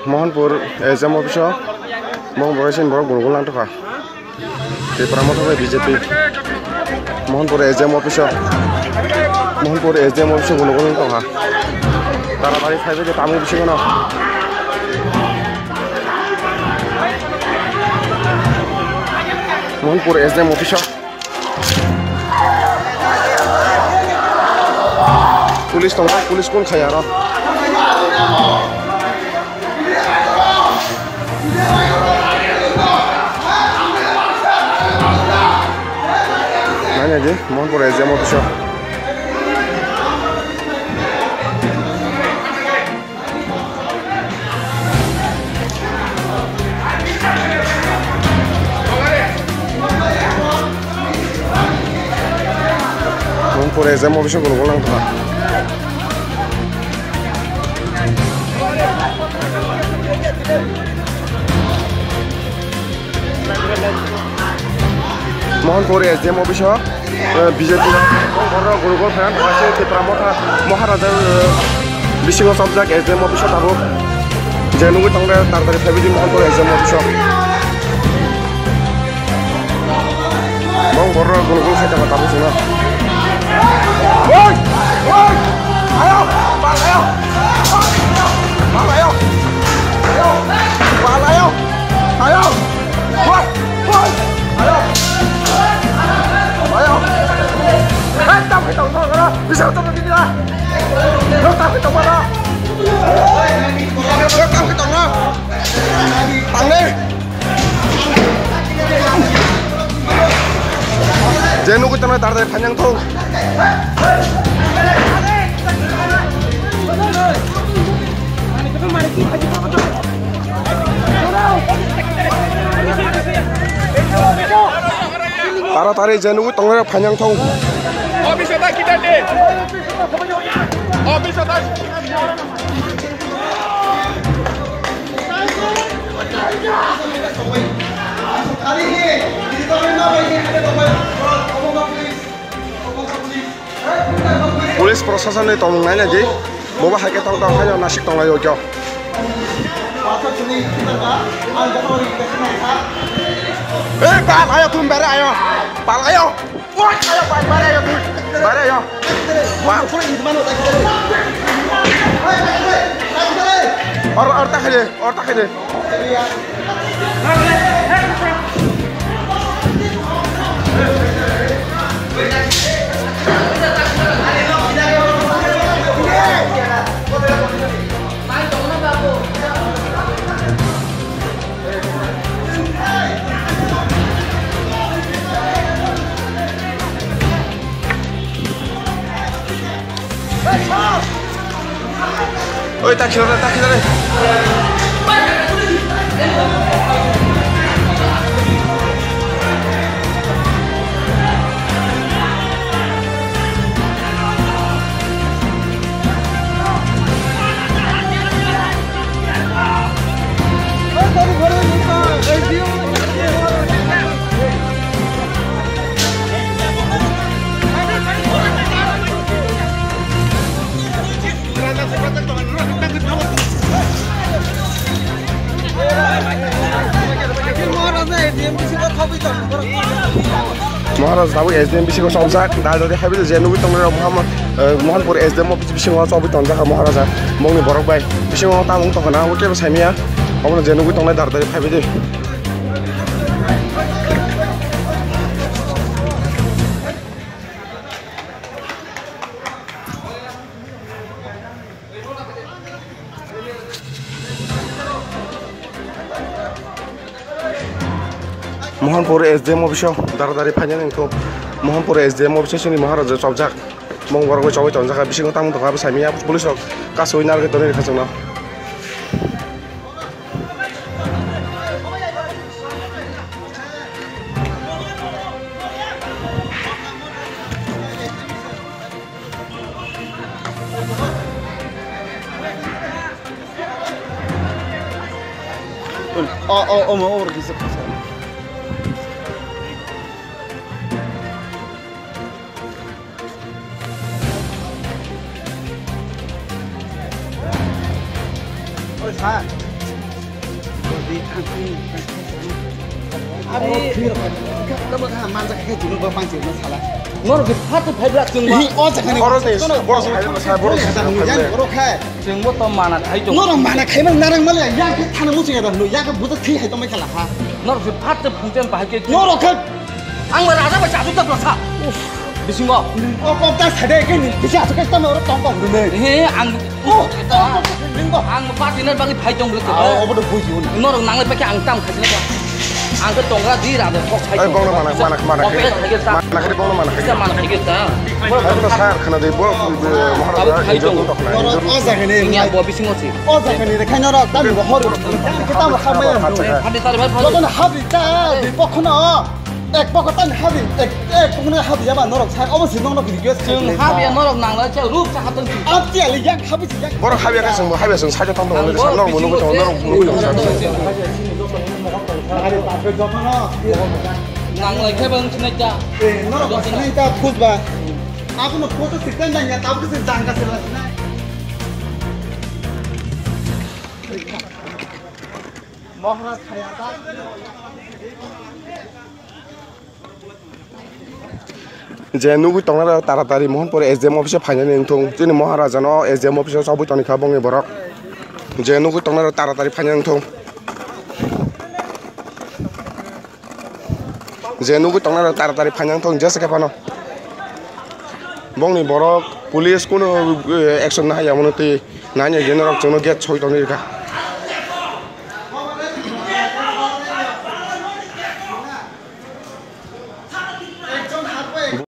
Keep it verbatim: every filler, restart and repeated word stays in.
Mohanpur S D M office o mong borok sin borok gul gul nang tokha. Tipra Motha bai B J P. Mohanpur S D M office o. Mohanpur S D M office o gul gul nang tokha. Taratari phaibai de tamung bisingo no. Mohanpur S D M office o. Police tongo, police kun khai aro. Nanya di, Mohanpur S D M office o. Mohanpur S D M office o gul gul nang tokha. Mohanpur S D M office o, eh, B J P rok, borok gul gul phairan thangasi Tipra Motha Maharaja, eh, bisingo chopjak S D M office o tabuk. Je nugwi tongre taratari phaibai di Mohanpur S D M office o. Bong borok gul gul khai tongma tabuk chwngno. Oi! Oi! Ayo! Pal ayo! Pal ayo! Ayo! Pal ayo! Ayo! Woi! Woi! Ayo! Ayo! Hai, tam khai tongno, ora! Bisa tongno, bisa! Lo tam khai tongma, lo! Lo tam khai tongno! Tangle! Je nugwi tongna taratari phainyang thung. Taratari je nugwi tongna phainyang thung. Office o ta kita de. Office o ta. Police proshasonni tongmung naina di, bobo hai khe tong tong haino nasik tonglaio kyo. Ei, pal ayo, tun bare ayo, pal ayo. Oi, ayo, bai, bare ayo, twi. Bare ayo. Ba. Or, or ta khaide, or ta khaide. Oi, ta khilare, ta khilare. Maharaj tabuk S D M bisingo chopjak, dal dal hai bai je nugwi tongo Mohammed, eh, Mohanpur S D M office bisingo chobwi tongjak Maharaja, bongni borok bai bisingo tamung tongkha na, obo kebo saimanya, obono je nugwi tongnai dar dar phaibai di. Mohanpur S D M office o daradari phainani wngkha. Mohanpur S D M office o chini Maharaja chopjak. Mung borok bai chobwi tonjak, bisingo tamung tongkha, abo saimanya police rok kasu narwgwi tonwi rwkha chwngno. O, o, o, omo, omo, kisa, kisa. Oi, sir. Norok khe phat phai bwla chwng ba. Hi, o jaga ni. Oro de, boro se phai bwla, boro se phai bwla. Yang oro khai. Chwng bo to mana khai tong. Norok mana khai man narang male, yang khe thana muchung ya da, yang khe buta thi hai tong mai khala ha. Norok khe phat phung chen bahai khe. Norok khe. Ang ba raja ba chadu ta sa. Bisingo. O kok ta sade khe ni, bisa asuk khe tamo oro tong tong dune. He, ang Oh, oh, oh, oh, oh. Ang party na bagwi phai tong bwle. Ah, obo to bujiyo na. Norok nanglai paikhe ang tam khaisina ba. Ang khe tongra di ra de kok phai. Ai, tong. Bongno mana, mana, mana. Kok khai. Phai khai ta. Mana khai, bongno mana khai. Mana khai ta. Ai, to sir, khana de, bo, bo, Maharaja, phai tong. Injo to khana, injo. Norok o jaga ni. Inya bo bisingo si. O jaga ni, khai norok, tam bo hor. Kita bo khamai. Phai ta, phai ta. Jotono habri ta, di pokhono. Ek pokot tang habi, ek, ek pokot habi yaba norok sai, obo si nokno request. Chwng habi ya norok nangla cha rup cha hatong si. Abti ali yak habi si yak. Borok habi ya kasong, habi ya song, sai tong tong, norok munugo tong, norok munugo tong. Nangla khe bang sinai cha. Eh, norok sinai ta phus ba. Abono photo sikta nang ya, tabuk se jang ka se la sinai. Maharaj khaya ta. Je nugwi tongnai rok taratari Mohanpur S D M office o phainani wngthung. Chini Maharaja no S D M office o chobwi toni kha bongni borok. Je nugwi tongnai rok taratari phainani wngthung. Je nugwi tongnai rok taratari phainani wngthung jesa khe phano. Bongni borok police kuno, eh, action nahai ya mono twi nahai ya norok chwngno gate soi tongwi rwkha.